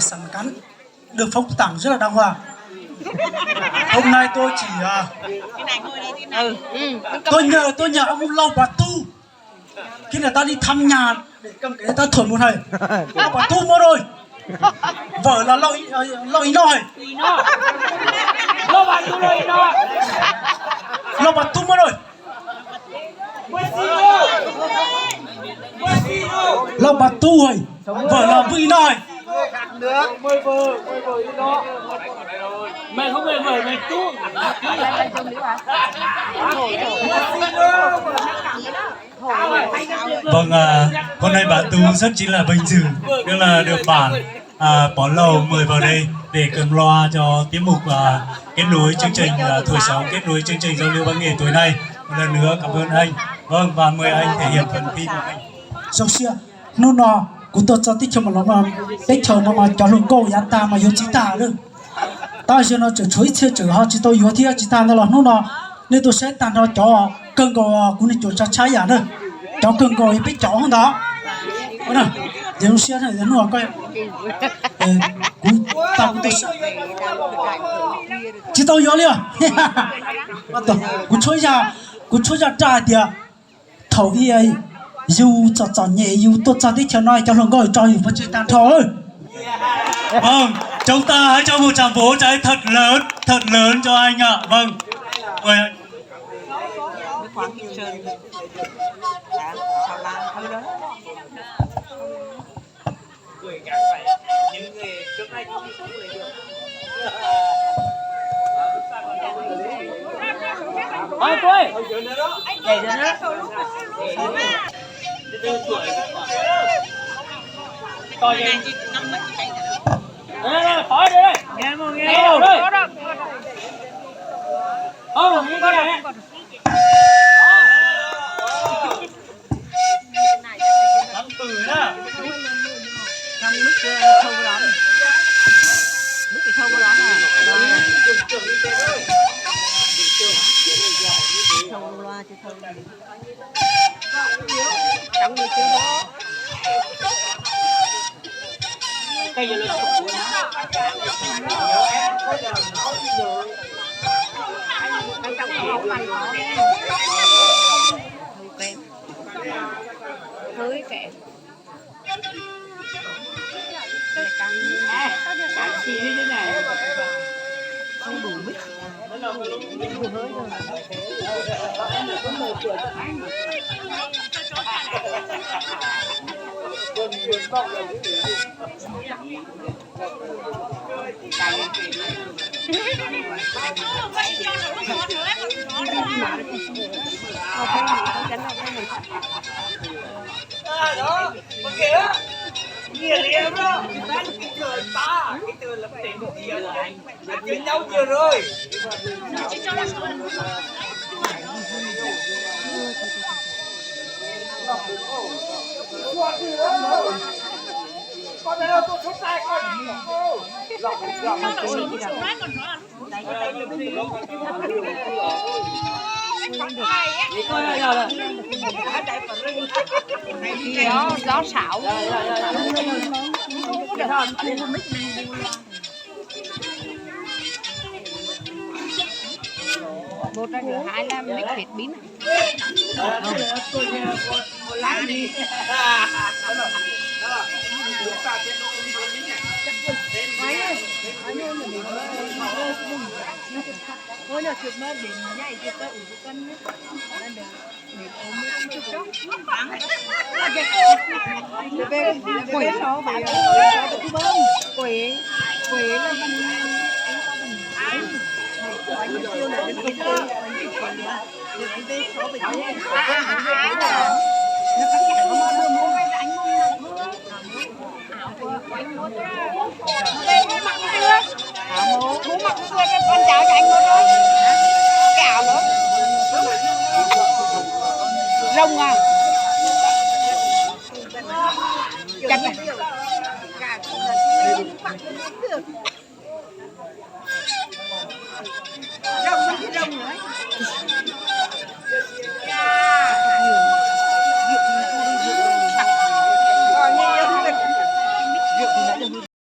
Sẵn cắn được phong tặng rất là đàng hoàng. Hôm nay tôi chỉ à, tôi nhờ tôi nhờ ông Lâu Bà Tu. Khi người ta đi thăm nhà để cầm cái ta thổi một hơi. Lâu Bà Tu mua rồi. Vợ là Lâu Y- ờ, Lâu Y Noi. Lâu Bà Tu mua rồi. Lâu Bà Tu hơi. Vợ là Vy Noi. Mày không về vợ mày tu. Vâng, à, hôm nay bà Tu rất chính là vinh dự, tức là được bạn à, Pó Lầu mời vào đây để cầm loa cho tiết mục à, kết nối chương trình à, thổi sáo, kết nối chương trình giao lưu văn nghệ tối nay. Một lần nữa cảm ơn anh. Vâng, và mời anh thể hiện phần thi của mình. Zoo siab, hnub no kuv tuaj txog teb chaws mas los no, teb chaws no mas cov hluas nkauj yav tag mas yuav txiv tag lawm. Tab sis no tseem tshuav ib txhia tseem ho tsis tau yuav thiab tsis tag ntawd los hnub no nej tuaj saib tag nrho cov kawg nkaus kuv niag cuam tshaib yam na, cov kawg nkaus peb cov ntawd. Ces zoo siab hnub no kuv tag kuv tuaj saib tsis tau yuav li os. Kuv tshuab, kuv tshuab zaj raj hais tias thaum ub yus txom txom nyem yus tuaj txog teb chaws no cov hluas nkauj tso yus pov tseg tag nrho. Vâng, chúng ta hãy cho một tràng vỗ tay thật lớn, thật lớn cho anh ạ. Vâng. Mời anh. Không đủ mix. Gió xảo. Một ra nửa hai là mix hết pin. Bố mặc cái xưa cho con cháu cho anh mua thôi. Cái áo đó. Rông à? Chặt à?